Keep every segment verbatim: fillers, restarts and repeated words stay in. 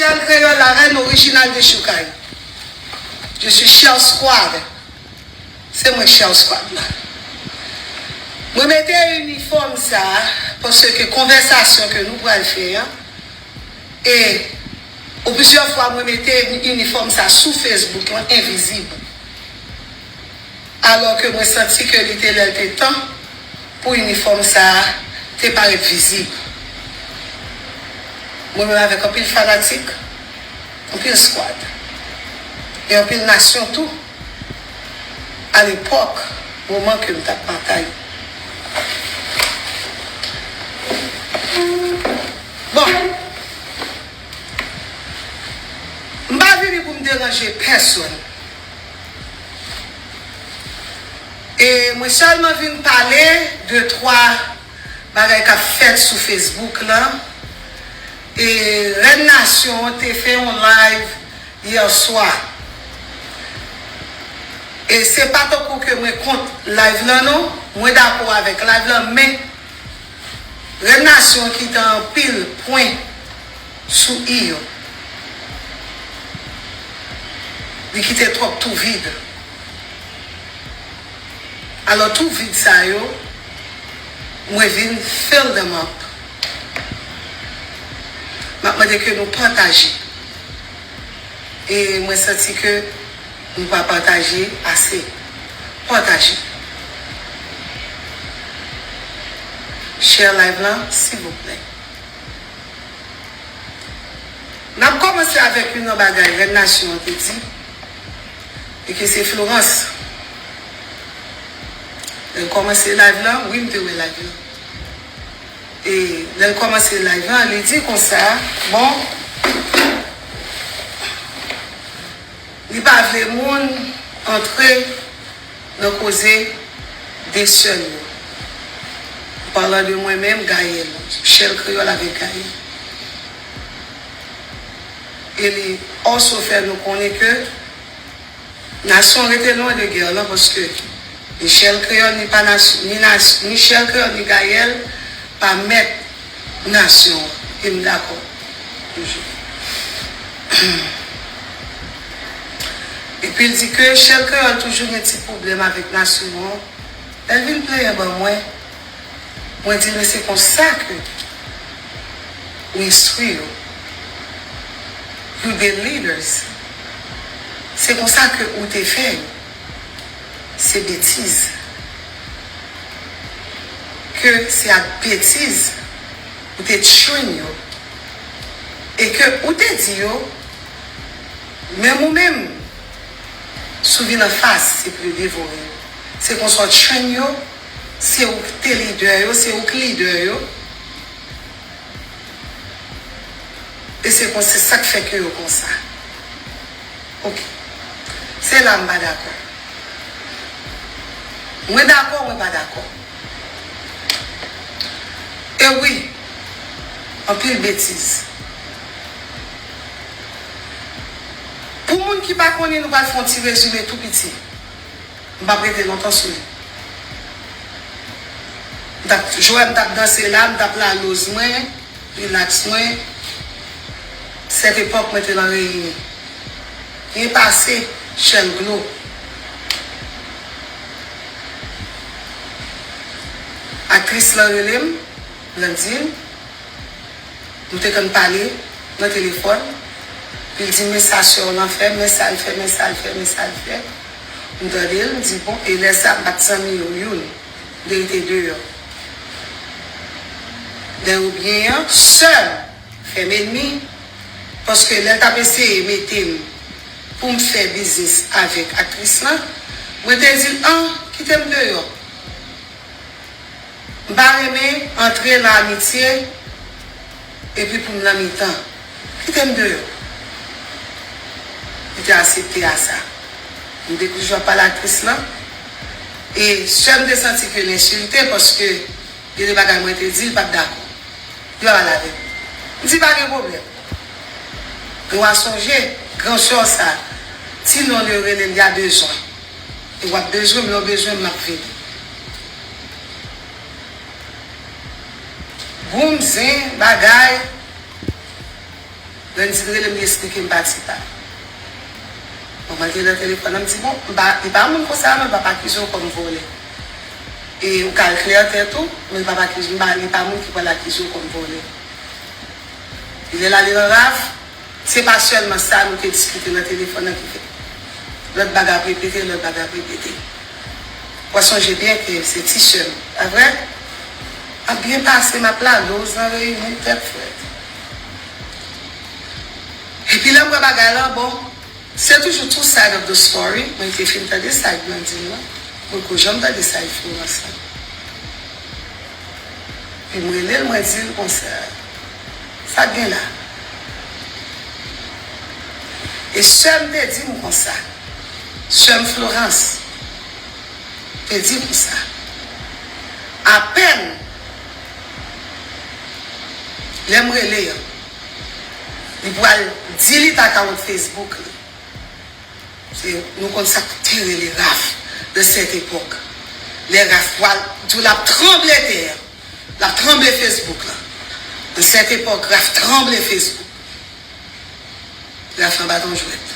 Michel Créole, la reine originale de Choukay. Je suis Shell Squad. Se mwen Shell Squad la. Mwen mete inifòm sa a paske konvèsasyon ke nou pral fè an, e ou plizyè fwa mwen mete inifòm sa sou Facebook lan envizib. Alò ke mwen santi ke li te lè l te tan pou inifòm sa a te parèt vizib. Mwen menm avèk anpil fanatik, anpil squad, e anpil nasyon tou, alepòk, moman ke m t ap batay. Bon, m pa vini pou m deranje pèsonn. E mwen sèlman vin pale de twa bagay k ap fèt sou Facebook lan. E Rèn Nasyon an te fè yon live yè swa. E se pa tankou ke mwen kont live lan non, mwen dakò avèk live lan, men Rèn Nasyon kite anpil pwen sou i yo. Li kite twòp tou vid. Alò, tou vid sa yo, mwen vin fill them up. M ap mande ke nou pataje. E mwen santi ke nou pa pataje ase. Pataje. Share live lan, silvouplè. N ap kòmanse avèk youn nan bagay Rèn Nasyon an te di, e ke se Florence. Lè l kòmanse live lan, wi, m te wè live lan. E lè l kòmanse live lan, li di konsa, bon, li pa vle moun antre nan koze de sè l yo. An palan de mwen menm, Gaëlle, Shell Créole avèk Gaëlle. E li also fè nou konnen ke Nasyon rete lwen de gè lan paske ni Shell Créole ni pa nas-, ni nas-, ni Shell Créole ni Gaëlle pa mèt Nasyon an. E m dakò. Toujou. Epi l di ke Shell Créole toujou gen ti pwoblèm avèk Nasyon an. Lè l vin plenyen ban mwen, mwen di l, men se konsa ke ou enstwi yo. You the leaders. Se konsa ke ou te fè yo. Se betiz. Ke se ak betiz ou te train yo. E ke ou te di yo, menm ou menm, si w vin anfas, se pou yo devore yo. Se konsa w train yo, se ou k te lidè yo, se ou k lidè yo. E se konsa, sa k fè ke yo konsa. Ok. Se la m pa dakò. Mwen dakò, mwen pa dakò. E wi, anpil betiz. Pou moun ki pa konnen, nou pral fè yon ti rezime tou piti. M p ap rete lontan sou li. M t ap, jwè m t ap danse la, m t ap la loz mwen, rilaks mwen. Sèt epòk mwen te nan reyini. Byen pase, Shell Glo. Aktris lan rele m, Blandine. Nou te konn pale nan telefòn. Li di, men sa sè w lan fè, men sa l fè, men sa l fè, men sa l fè. M tande l, m di, bon, e lè sa m pa t zanmi yo youn. M te rete deyò. Lè yo byen an, sè m fè m ènmi, paske lè l t ap eseye mete m pou m fè biznis avèk aktris lan, mwen te di l, an, kite m deyò. M pa renmen antre nan amitye epi pou m nan mitan. Kite m deyò. Li te aksepte a sa. M te toujou ap pale aktris lan. E sè m te santi ke l ensilte paske gen de bagay mwen te di, l pa t dakò. Li pa pale avè m. M di, pa gen pwoblèm. Nou a sonje, gran sè w sa, ti non l yo rele l, y a bezwen. E w ap bezwen m, lè w bezwen m, m ap vini. Boum, zen, bagay. Blandine rele m, li esplike m pati pa. Manman te nan telefòn nan, m di, "Bon, m pa, li pa moun konsa, non, l p ap akize w kòm vòlè. E ou ka al klè tèt ou, men l p ap akize, m pa, li pa moun ki pral akize w kòm vòlè." Li lè l ale nan raf, se pa sèlman sa nou te diskite nan telefòn nan ki fè lòt bagay ap repete, lòt bagay ap repete. W a sonje byen ke se ti sè m, pa vre? M ap byen pase, m ap laloz nan reyinyon, tèt frèt. Epi lè m wè bagay lan, bon, se toujou two side of the story. Mwen te fin tande side Blandine lan. Mwen poko janm tande side Florence lan. Epi m rele l, mwen di l konsa, "Sa k gen la?" E sè m te di m konsa, sè m Florence te di konsa, apèn lè m rele an, li pral delete akawont Facebook li. Se, nou konn sa k te rele raf nan sèt epòk. Lè raf pral, di w l ap tranble tè a, l ap tranble Facebook lan. Nan sèt epòk, raf tranble Facebook. Raf anba ton jwèt.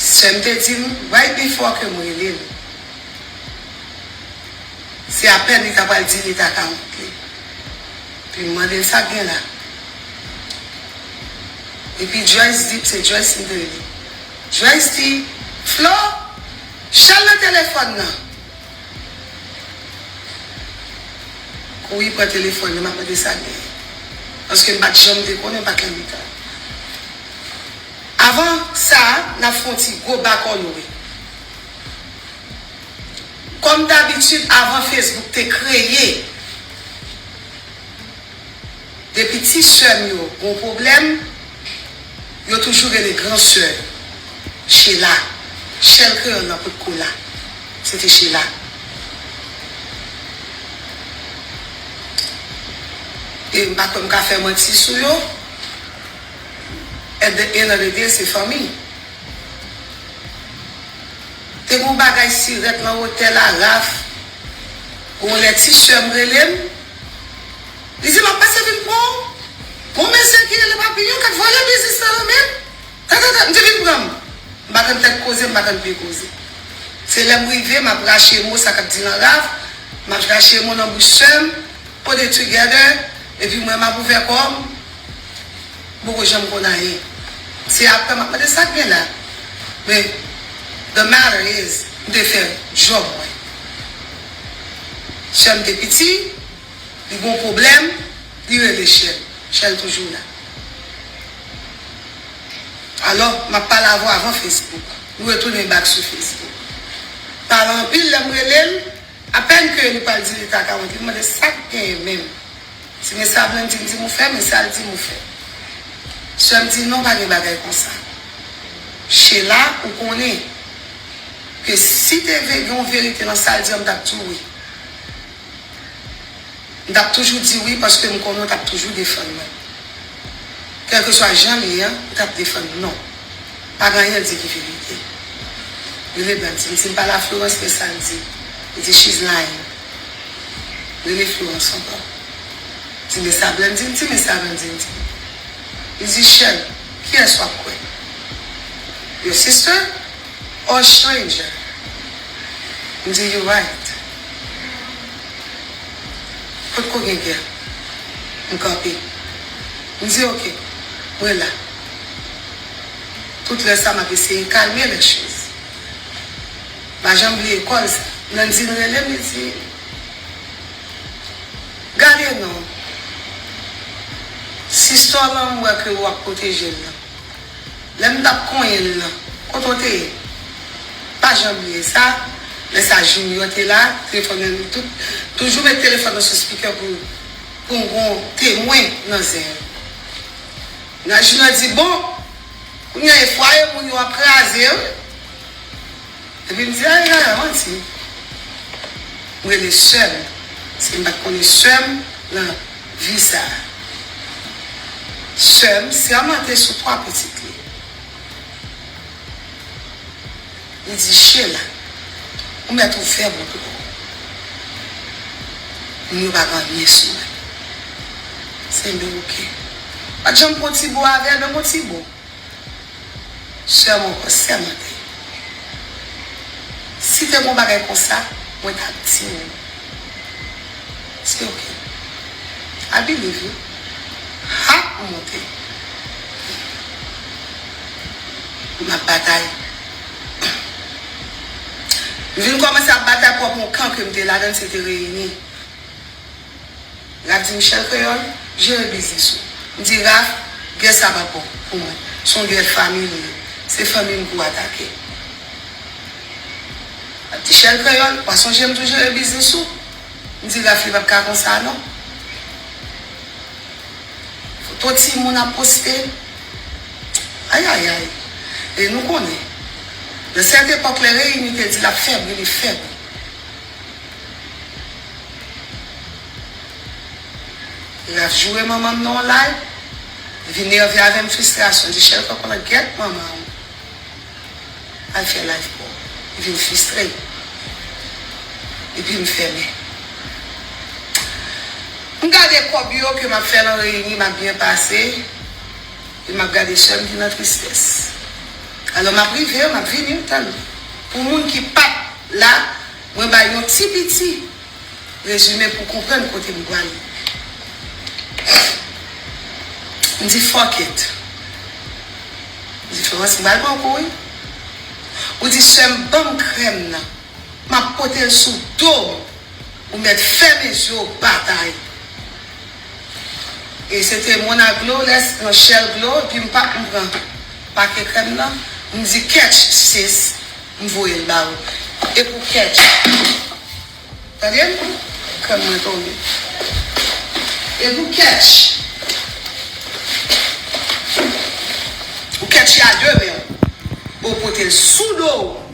Sè m te di m, right before ke m rele l, se apèn li ta pral delete akawont li. Epi m mande l sa k gen la. Epi Joyce di, se Joyce m te rele. Joyce di, "Flo, chal nan telefòn nan." Kouri pran telefòn nan, m ap mande sa k gen. Paske m pa t janm te konnen, m pa t nan mitan. Avan sa, n ap fè yon ti gwo bakòlore. Kòm dabitid, avan Facebook te kreye, depi ti sè m yo gon pwoblèm, yo toujou rele gran sè yo, Sheila. Shell kreyòl lan potko la. Se te Sheila. E m pa kwè m ka fè manti sou yo. At the end of the day, se fanmi. Te gon bagay sirèt nan otèl a, raf. Gon lè ti sè m rele m. Li di, "M ap pase vin pran w." Bon, mesye ki rele Papiyon, k ap vòlè biznis lan nan men m. Ta, ta, ta, m di, "Vin pran m." M pa konn tèt koze, m pa konn pye koze. Se lè m rive, m ap rache mo sa k ap di nan raf, m ap rache mo nan bouch sè m, put it together, epi mwen m ap ouvè kò m. M poko janm konn anyen. Se apre m ap mande sa k gen la. Men, the matter is, m te fè djòb mwen. Sè m te piti, li gon pwoblèm, li rele Shell. Shell toujou la. Alò, m ap pale avè w avan Facebook. Nou retounen back sou Facebook. Pale anpil, lè m rele l, apèn ke li pral delete akawont li, m mande sa k genyen menm. Ti mesye a Blandine di m ou fè, men sa l di m ou fè. Sè m di non, pa gen bagay konsa. Sheila, ou konnen ke si te ve-, gen yon verite nan sa l di an, m t ap di w wi. M t ap toujou di wi paske m konnen w t ap toujou defann mwen. Kèlkeswa jan l ye an, ou t ap defann non. Pa gen anyen l di ki verite. Rele Blandine, di m pale a Florence, men sa l di. Li di, "She's lying." Rele Florence ankò. Di, "Men sa Blandine di, men sa Blandine di." Li di, "Shell, kiyès w ap kwè? Your sister or a stranger?" M di, "You right." Potko gen kè. M kanpe. M di, "Ok, mwen la." Tout lè sa, m ap eseye kalme les choses. M pa janm bliye kòl sa. Blandine rele m, li di, "Gade non. Sistò lan, m wè ke w ap pwoteje l lan. Lè m t ap konyen l lan, kote w te ye?" Pa janm bliye sa. Lè sa Junior te la, telefòn nan li tout. Toujou met telefòn nan sou speaker pou, pou m gon temwen nan zen. Nan Junior di, "Bon, kounye a e fwaye moun yo ap kraze, wi." Epi m di, "Ay, Yaya, manti." M rele sè m, si m pa t konnen sè m nan vi sa a. Sè m sèmante sou twa pitit li. Li di, "Sheila, ou mèt ouvè bouda w. Moun yo pa gen anyen sou mwen." Se m di, "Ok." Pa t janm pran ti bo avè l, menm yon ti bo. Sè m ankò sèmante. Si te gon bagay konsa, mwen t ap di w. Se oke. I believe you. Ha, m monte. M ap batay. M vin kòmanse ap batay pwòp yon kan ke m te ladan l, se te Reyini. Raf di m, Michèl Kreyòl, jere biznis ou. M di, Raf, gè sa pa bon pou mwen. Se yon gè fanmi li ye. Se fanmi m pou atake. Raf di, Michèl Kreyòl, w a sonje m di w jere biznis ou? M di, Raf, li p ap ka konsa non. Foto timoun ap poste. Ayayay. E nou konnen. Nan sèt epòk, lè Reyini te di l ap fè bri, li fè bri. Raf joure manman m nan yon live. Li vin nève avè m, fristrasyon. Di, Michèl, kòkòt la, gèt manman w. Al fè live pou w. Li vin fristre. Epi m fèmen. M gade kòb yo ke m ap fè nan Reyini, m ap byen pase. E m ap gade sè m ki nan tristès. Alò, m ap rive, m ap vini, tann. Pou moun ki pa t la, mwen bay yon ti piti rezime pou konprann kote m prale. M di, fuck it. M di, Florence, m pral pran kou, wi. Ou di, sè m, ban m krèm nan. M ap pote l sou do m. Ou mèt fèmen zye w, batay. E se te Mona Glow, lès nan Shell Glow, epi m pa, m pran pake krèm nan, m di, catch, sis, m voye l ba ou. E pou catch. Tande m? Krèm mwen tonbe. E pou catch. Ou catch a de men w. Ou pote l sou do w.